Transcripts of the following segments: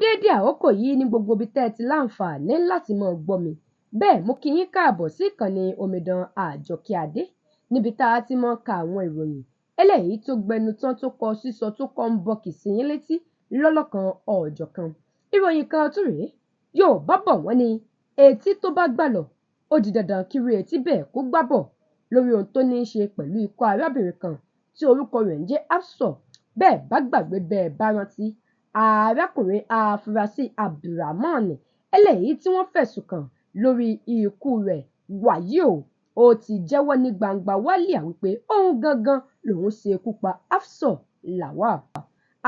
Déédéé àkókò yìí ní gbogbo ibi tẹ́ ẹ ti láǹfààní láti máa gbọ́ mi. Bẹ́ẹ̀ mo kí yín káàbọ̀ sí ìkànnì Omidan Àjọkẹ́ Adé, níbi tá a ti máa ka àwọn ìròyìn eléyìí tó gbẹnu tán, tó kọ sísọ, tó kọ ń bọkì sí yín létí lọ́lọ́kan ọ̀jọ̀kan. Ìròyìn kan tún rèé. Yorùbá bọ̀, wọ́n ní etí tó bá gbà lọ, ó di dandan kíru etí bẹ́ẹ̀ kó gbá bọ̀ lórí ohun tó ní í ṣe pẹ̀lú ikú arábìnrin kan tí orúkọ rẹ̀ ń jẹ́ Hafsat. Bẹ́ẹ̀ bá gbàgbé, bẹ́ẹ̀ bá rántí, arákùnrin afurasí Abdulrahman eléyìí tí wọ́n fẹ̀sùn kàn lórí ikú rẹ̀ wàyí o, ó ti jẹ́wọ́ ní gbangba wálíà wípé òun gangan lòun ṣekú pa Hafsat Lawal,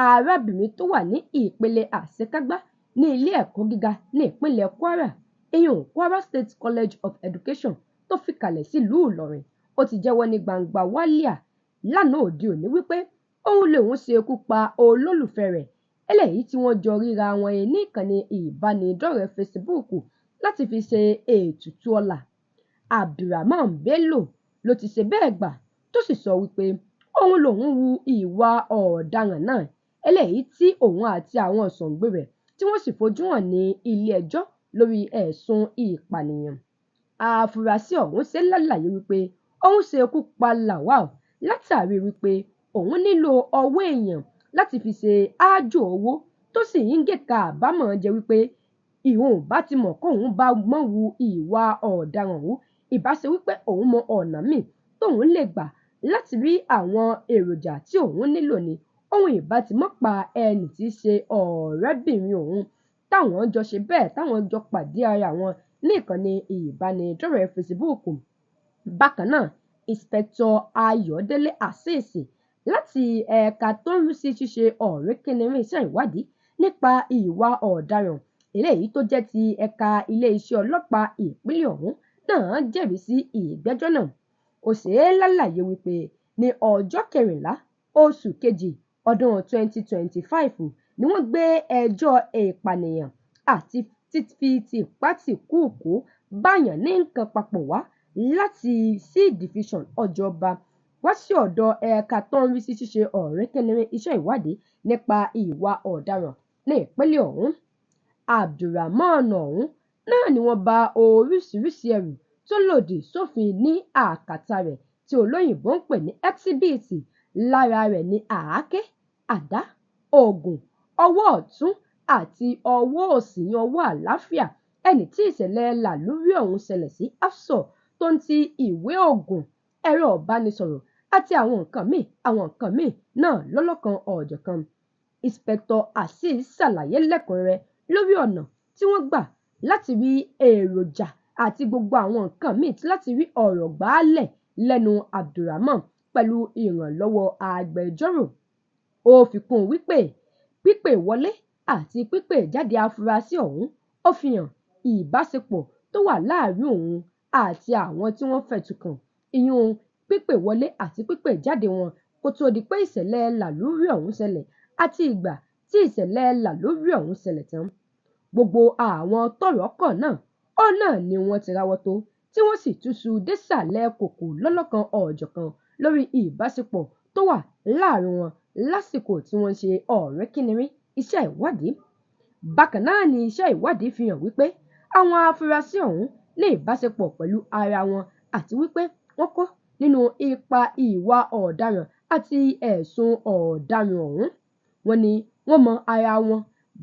arábìnrin tó wà ní ìpele àṣekágbá ní ilé ẹ̀kọ́ gíga ní ìpínlẹ̀ Kwara, ìyẹn Kwara State College of Education, tó fìkàlẹ̀ sílùú Ìlọrin. Ó ti jẹ́wọ́ ní gbangba wálíà lánàá òde òní wípé òun lòun ṣekú pa olólùfẹ́ rẹ̀ eléyìí tí wọ́n jọ ríra wọn ní ìkànnì ìbánidọ́rẹ̀ẹ́ Facebook láti fi ṣe ètùtù ọlá. Abdulrahman Bello ló ti ṣe bẹ́ẹ̀ gbà, tó sì sọ wípé òun lòun hu ìwà ọ̀daràn náà, eléyìí tí òun àti àwọn sọ̀ǹgbẹ rẹ̀ tí wọ́n sì fojú hàn ní ilé-ẹjọ́ lórí ẹ̀sùn ìpànìyàn. Àfúrásì ọ̀hún ṣe lálàyé wípé òun ṣekú pa Lawal látàrí wípé òun nílò ọwọ́ èèyàn láti fi ṣe aájò owó, tó sì ń géka àbámọ̀ jẹ́ wípé ìhun bá ti mọ̀ kóun bá mọ̀ hu ìwà ọ̀daràn ọ̀hún, ìbá ṣe wípé òun mọ ọ̀nà míì tóun lè gbà láti rí àwọn èròjà tí òun nílò ni, òun ìbá ti mọ̀ pa ẹni tí í ṣe ọ̀rẹ́bìnrin òun táwọn jọ ṣe bẹ́ẹ̀, táwọn jọ pàdé ara wọn ní ìkànnì ìbánidọ́rẹ̀ẹ́ Facebook. Bákan náà, Inspector Ayọ̀délé Azeez láti ẹ̀ka tó ń rí sí ṣíṣe ọ̀rìnkìnní iṣẹ́ ìwádìí nípa ìwà ọ̀daràn eléyìí tó jẹ́ ti ẹ̀ka iléeṣẹ́ ọlọ́pàá ìpínlẹ̀ ọ̀hún náà jẹ́rìí sí ìgbẹ́jọ́ náà. Ó ṣe é lálàyé wípé ní ọjọ́ 14 oṣù kejì ọdún 2025 ni wọ́n gbé ẹjọ́ ìpànìyàn àti fífi tìpátìkúùkù báyàn ní nǹkan papọ̀ wá láti C Division Ọjọ́ba wá sí ọ̀dọ̀ ẹ̀ka tó ń rí sí ṣíṣe ọ̀rìnkìnní iṣẹ́ ìwádìí nípa ìwà ọ̀daràn ní ìpínlẹ̀ ọ̀hún. Abdulrahman ọ̀hún náà ni wọ́n bá oríṣiríṣi ẹrù tó lòdì sófin ní àkàtà rẹ̀ tí olóyìnbó ń pè ní exhibit. Lára rẹ̀ ní àáké, àdá, oògùn, ọwọ́ ọ̀tún àti ọwọ́ òsì yan ọwọ́ àlàáfíà ẹni tí ìṣẹ̀lẹ̀ làlúrí ọ̀hún ṣẹlẹ̀ sí, Hafsat, tó ń ti ìwé oògùn, ẹ̀rọ ìbánisọ̀rọ̀ àti àwọn nǹkan míì náà lọ́lọ́kan ọ̀jọ̀kan. Inspector Azeez ṣàlàyé lẹ́kùnrẹ́rẹ́ lórí ọ̀nà tí wọ́n gbà láti rí èròjà àti gbogbo àwọn nǹkan míì, láti rí ọ̀rọ̀ gbálẹ̀ lẹ́nu Abdulrahman pẹ̀lú ìrànlọ́wọ́ agbẹjọ́rò. Ó fi kún un wípé pípè wọlé àti pípè jáde afurasí ọ̀hún, ó fi hàn ìbáṣepọ̀ tó wà láàrin òun àti àwọn tí wọ́n fẹ̀sùn kàn, ìyún pípè wọlé àti pípè jáde wọn kó tóó di pé ìṣẹ̀lẹ̀ làlúrí ọ̀hún ṣẹlẹ̀ àti ìgbà tí ìṣẹ̀lẹ̀ làlúrí ọ̀hún ṣẹlẹ̀ tán. Gbogbo àwọn tọ́rọ̀ kàn náà, ó náà ni wọ́n ti ráwọ́ tó, tí wọ́n sì túṣu désàlẹ̀ kòkò lọ́lọ́kan ọ̀jọ̀kan lórí ìbáṣepọ̀ tó wà láàrin wọn lásìkò tí wọ́n ń ṣe ọ̀rìnkìnní iṣẹ́ ìwádìí. Bákan náà ni iṣẹ́ ìwádìí fi hàn wípé àwọn afurasí ọ̀hún ní ìbáṣepọ̀ pẹ̀lú ara wọn, àti wípé wọ́n kó nínú ipa ìwà ọ̀daràn àti ẹ̀sùn ọ̀daràn ọ̀hún. Wọ́n ní wọ́n mọ ara wọn,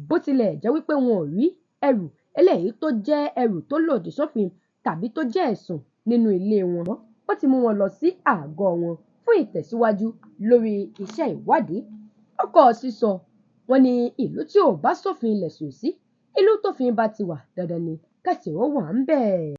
bó tilẹ̀ jẹ́ wípé wọn ò rí ẹrù eléyìí tó jẹ́ ẹrù tó lòdì sófin tàbí tó jẹ́ ẹ̀sùn nínú ilé wọn. Wọ́n ti mú wọn lọ sí àgọ́ wọn fún ìtẹ̀síwájú lórí iṣẹ́ ìwádìí. Ọkọ̀ sísọ, wọ́n ní ìlú tí ò bá sófin ilẹ̀ sòsí, ìlú tófin bá ti wà, dandan ni kẹsì ó wà ńbẹ̀.